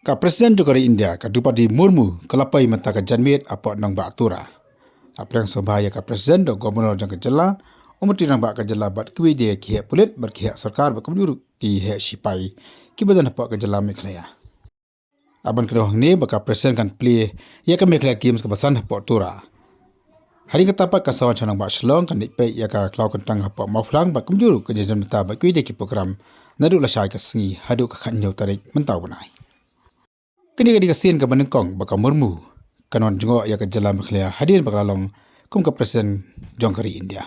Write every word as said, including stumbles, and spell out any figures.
Ka President jong ka ri India, ka Droupadi Murmu, ka la poi mynta ka janmiet hapoh Nongbah Tura. Hapdeng sngewbha ïa ka President, u Governor jong ka jylla, u Myntri Rangbah ka jylla bad kiwei de ki heh pulit bad ki heh sorkar bad kumjuh ruh ki heh shipai kiba don hapoh ka jylla Meghalaya. La ban kdew hangne ba ka President kan plie ïa ka Meghalaya Games kaba san hapoh Tura. Hadien kata pat ka sa wan sha Nongbah Shillong, kan leit peit ïa ka khlaw kyntang hapoh Mawphlang bad kumjuh ruh ka jingïajan bynta bad kiwei de ki program naduh lashai ka sngi haduh ka khathynñiew tarik mynta u bnai. Kane ka dei ka sien kaba nyngkong ba ka Murmu kan wan jngoh ïa ka jylla Meghalaya hadien ba ka la long kum ka President jong ka ri India.